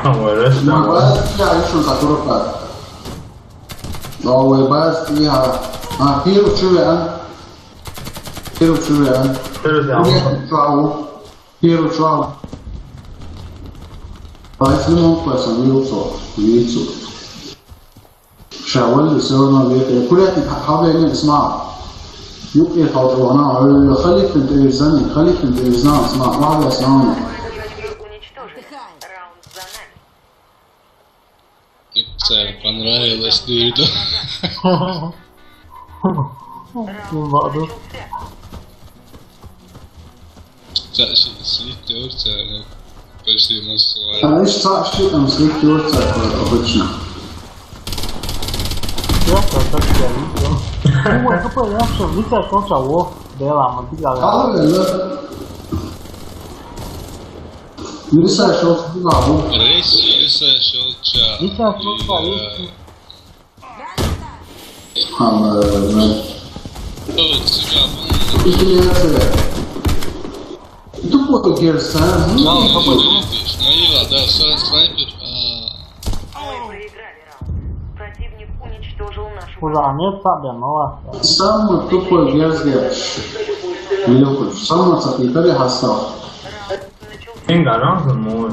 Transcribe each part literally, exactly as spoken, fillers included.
Ма вай база тӀехьа я шун цхьа турпал. Ма вай база тӀехьа. А, первый чу веана. Первый чу веана. Первый чу веана. Первый чу веана. Вай снимал, вай сам вилсо. Вилсо. Ша валли, всё равно вето. Курятник ха-, хавлени исма. Юкъе халкъ вана, э, халифин тӀе вирзани, халифин тӀе вирзан исма, вагьа исма. Враг уничтожен. Раунд за нами. Мне, кстати, понравилось, ты это. Раунд начался. Цхьа ши слит дёрт цара, почти ему слайд. А, иш цхьа ши там слит дёрт цара, обычно. Я просто так я видел. Ну, вот, ХП, я всё, Витя, что у тебя? О, Бела, мы бегали. Ала вела. Витя, что у тебя? Рейс, Витя, что у тебя? Витя, что у тебя? Ам, э, Тут себя полностью. Вентиляция. Тупой герц, а? Ну, Мало не ХП, ну. Видишь, Наила, да, снай-, снайпер. А. Мы проиграли раунд. Противник уничтожил нашу Уже команду. Нет, так, да, ну ладно. Самый тупой герц, герц. Или хоть самый цапитали хастал. Раунд начался. Инга, раунд, ну.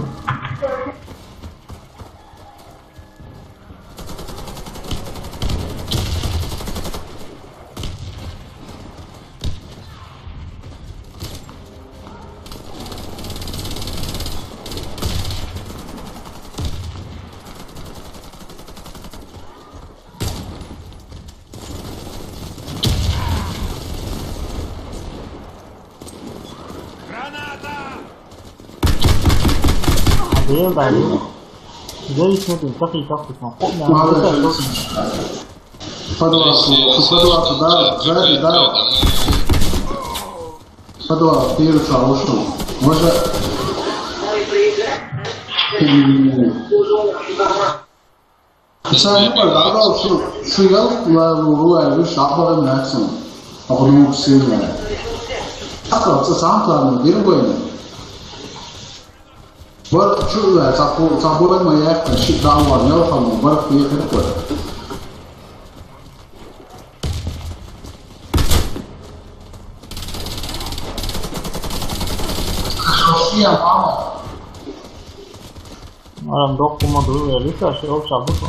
Граната! Блин, да, блин. Здесь нету, как и как тут, нахуй. Молодец. Подвал, подвал, да, сзади, да. Подвал, первый ушёл. Может. Сами, пожалуйста, шу, шу ял, ла, лу, лу, ла, лу, шапа, ла, нацин. Абу, ну, сильно. А то, сам, ладно, дерьмо. Бар чу ве, цапу-, цапура ма яхта, ши дава, не лхам, бар пи хир кот. Шосия, мама. Арам док кума ду ве, лиса ши ол чабу то.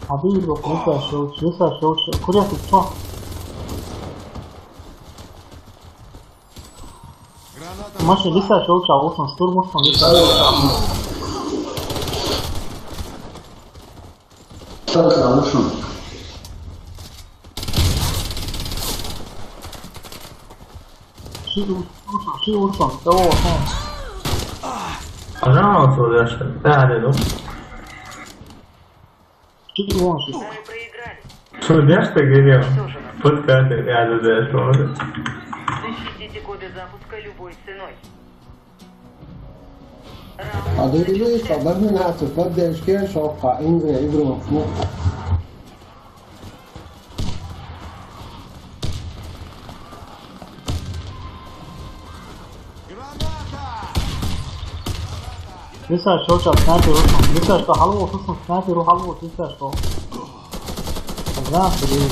Abi yok, Lisa Schultz, Lisa Schultz. Куда ты, что? Маша, Lisa Schultz, а вот он, штурм, вот он, Lisa Schultz. Так, а вот он. Ши урсон, ши урсон, того урсон. Пожалуйста, я что, да, да, да. Ши урсон. Мы проиграли. Что, я что говорил? Что же нам? Подкаты, я, да, да, что? Защитите коды запуска любой ценой. А дойдули, что даже на это поддержке, что по Индии игру. Лиса, что сейчас снайпер вышел? Лиса, что халву вышел? Снайпер халву, Лиса, что? Да, блин.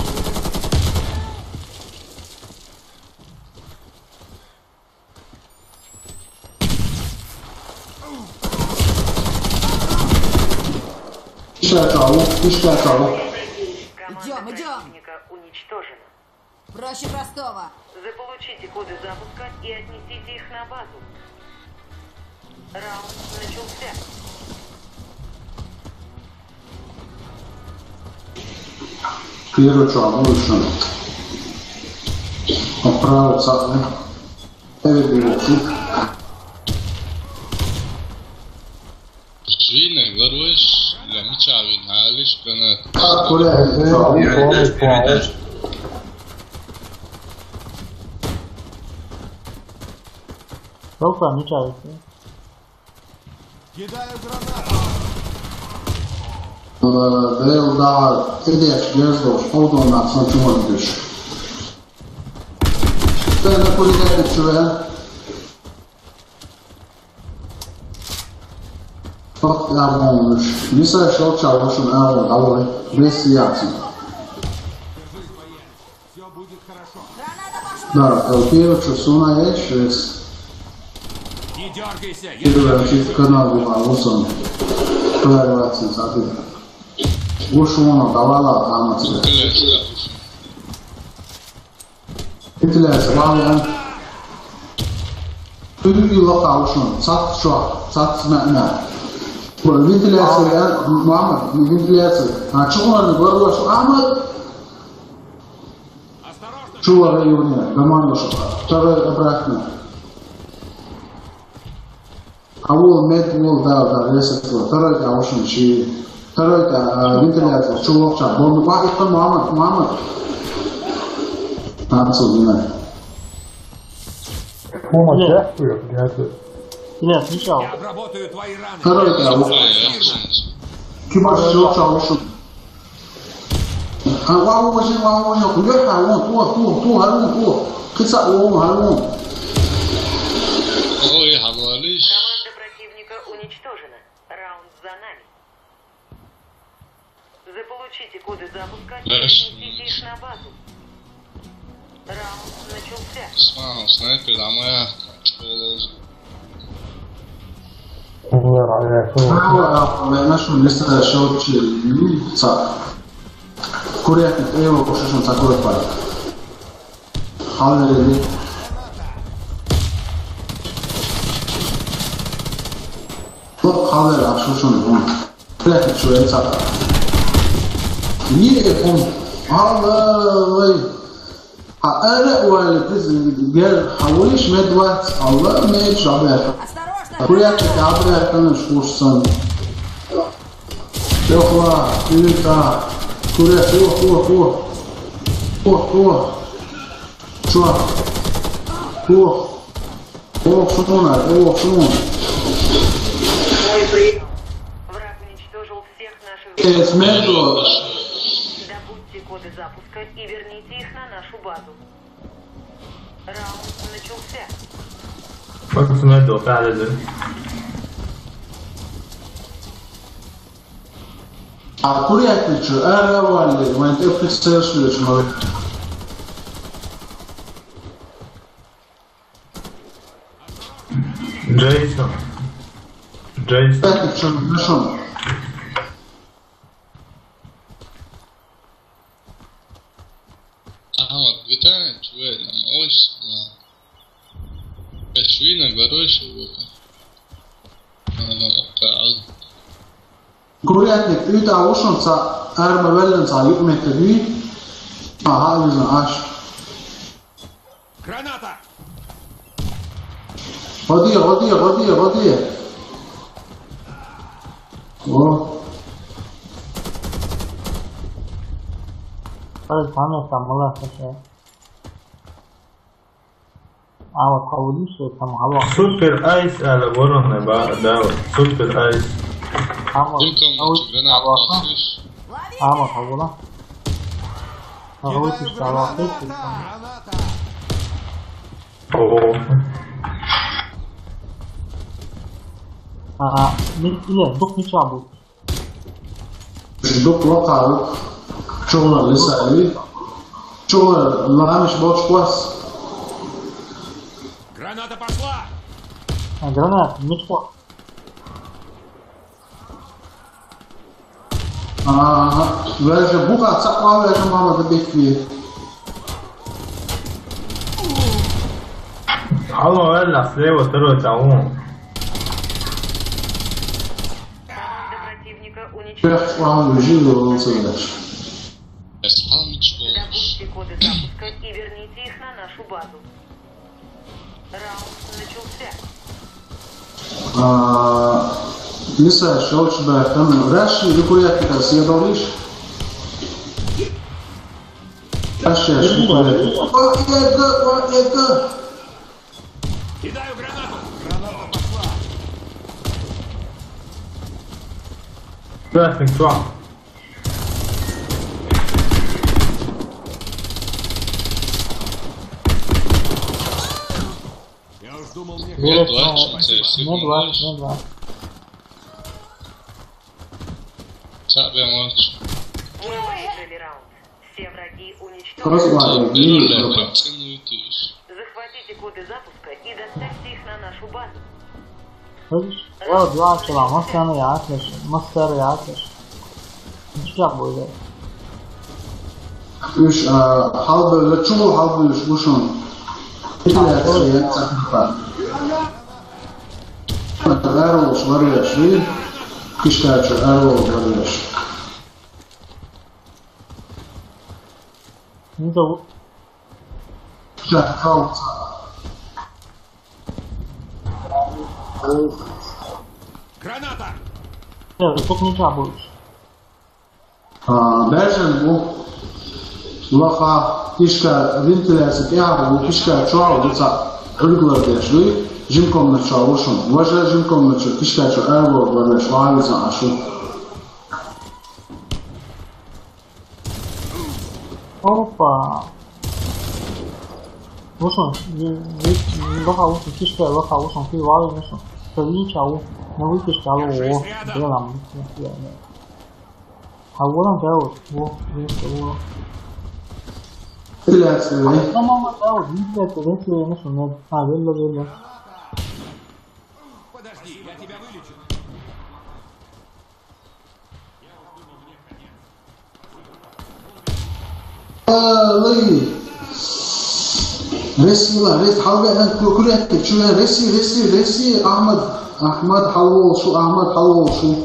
Ишкачалу, ишкачалу. Идём, идём. Команда противника уничтожена. Проще простого. Заполучите коды запуска и отнесите их на базу. Раунд начался. Первый чё, а лучше. Отправиться, да? Переберите. Жина, говоришь, для меча вин, а лишь гана. А, куда? Только меча вин. Кидаю гранату. Э, Дейл, да, идёшь, езду, что он на самом деле. Ты на курильнике чего? Пак я помню. Не знаю, что чего, что надо, давай. Без яйца. Да, э, первый, что сона есть, есть. Не дергайся, я Первый, вообще канал был, а вот он. Первый, вообще, забыл. Уж вон, давай, ладно, там отсюда. Вентиляция, вентиляция, вон, вон. Үй-үй лоқа ушун, сат шуа, сат смәнә. Вентиляция, я, мама, не вентиляция. А чё он не говорил, что, а, мы? Чувак, районе, нормально, что. Второй обратно. А вот мед, вот, да, да, резерв, второй, да, ушун, чи. Второй, да, а, вентиляция, чувак, ча, бомба, ба, это мама, мама. Отсюда, не надо. Помощь, Нет. Да? Нет, нет. Нет, ничего. Я обработаю твои раны. Короче, а вот. Кибаш, чё, чё, чё. А, ва, ва, ва, ва, ва, ва, ва, ва, ва, ва, ва, ва, ва, ва. Киса, ва, ва, ва, ва. Ой, говоришь. Команда противника уничтожена. Раунд за нами. Заполучите коды запуска и Хорошо. Перенесите их на базу. Раунд начался. Сна-, снайпер, а моя школа. Нашел место шоу. Курятник, эво, кушашон, такой пар. Халлери. Халлери, а шушун, вон. Блядь, чё это? Не, он. Аллай. А эре уайлы биз гер хавулиш медват. Алла не жабер. Осторожно! Курят абрер каныш курсан. Ёхла, юта. Курят, ёх, ёх, ёх. Ёх, ёх. Чё? Ёх. Ёх, шумна, ёх, шумна. Враг уничтожил всех наших. Эсмердо. Добудьте коды запуска и верните их на нашу базу. Раунд начался. Пацаны, да, да, да. А курятничу, а равали, вань ты офицер, что ли? Джейсон. Джейсон. Пятницу нашёл. А, вот, витамин, чуэ, на мощь, на. Качуина, горой, шевока. Она оказалась. Курятник, үй тавушун са, арма веллен са, юк метр үй. Ага, юзна аш. Граната! Ходи, ходи, ходи, ходи. О. Ай, там я там была, хотя. А, вот, а вот видишь, вот там голова. Супер айс, а, ворона, ба, да, вот, супер айс. А, вот, Только а вот, граната а вот, слышишь? А, вот, а вот. А вот, а вот, а вот. Ого. А, не, не, вдруг ничего будет. Дук локал. Чула лиса и. Чула ламиш боч класс. Граната пошла! А, граната, мечко. Ага, вежа буха, цакла вежа мама да битви. Алло, Элла, слева, второй талон. Команда противника уничтожена. Пех вам выжил, он целый. Добудьте коды запуска и верните их на нашу базу. Раунд начался. А, Лиса, что у тебя там? Раши, вы курятника съедал лишь? Раши, раши, курятник. О, это, о, это. Кидаю гранату. Граната пошла. Красный, чувак. Я уж думал, мне Минус два, кажется, минус два, минус два. That been watch. Мы выиграли раунд. Все враги уничтожены. Просто ладно, Bilirler ну, hepsini ütüş. Захватите коды запуска и доставьте их на нашу базу. Hıç. O, dua selam. Nasıl yanı ya? Nasıl sarı ya? Hiç yapmıyor. Üç, e, halbı, çuğul halbı üç, bu şun. Bir de yapsın ya, sakın. Erol, var ya, şey, kışkırtı, Erol, var ya. Nasıl bu? Güzel, sağ ol. Граната! Ya, çok ne yapıyor? А, бәжен бу лаха кишка вентиляция тяга бу кишка чуал бу ца регулар деш луи жим комнат чуал ушун. Важа жим комнат чуал кишка чуал эрго бар деш луи за ашу. Опа. Вышел, лоха вышел, кишка лоха вышел, ты вал вышел. Что видишь, а у, на выкишка, а у, белом. А вот он, да, вот, вот, вот, вот. Вентиляция луи. Tamam, tamam, tamam. Bilmiyorum, ben söylüyorum, nasıl ne? Ha, belli, belli. Подожди, я тебя вылечу. Луи. Реси ла, рес халга эн кукурет чуен реси, реси, реси Ахмад, Ахмад халвол шу, Ахмад халвол шу.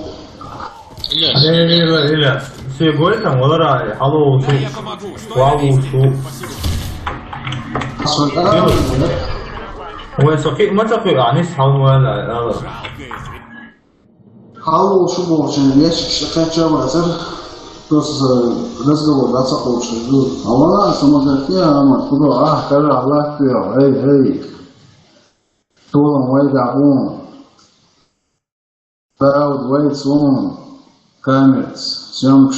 Illa. Эй, эй, эй, эй, все, говорит там, олар а, алло, Да, я шу, помогу. Что вау, я вижу? шу. Sonra Ой, сокий, ма сокий, а не салмуэла, алло. Жалко их. халвол шу болчен, ящик шакача базар. Просто разговор да сакол шу. Авала самодатни ама кудо а кара Аллах пио. Эй, эй. Толан вайда бун. Бауд вайд сумун. Камерц, съемка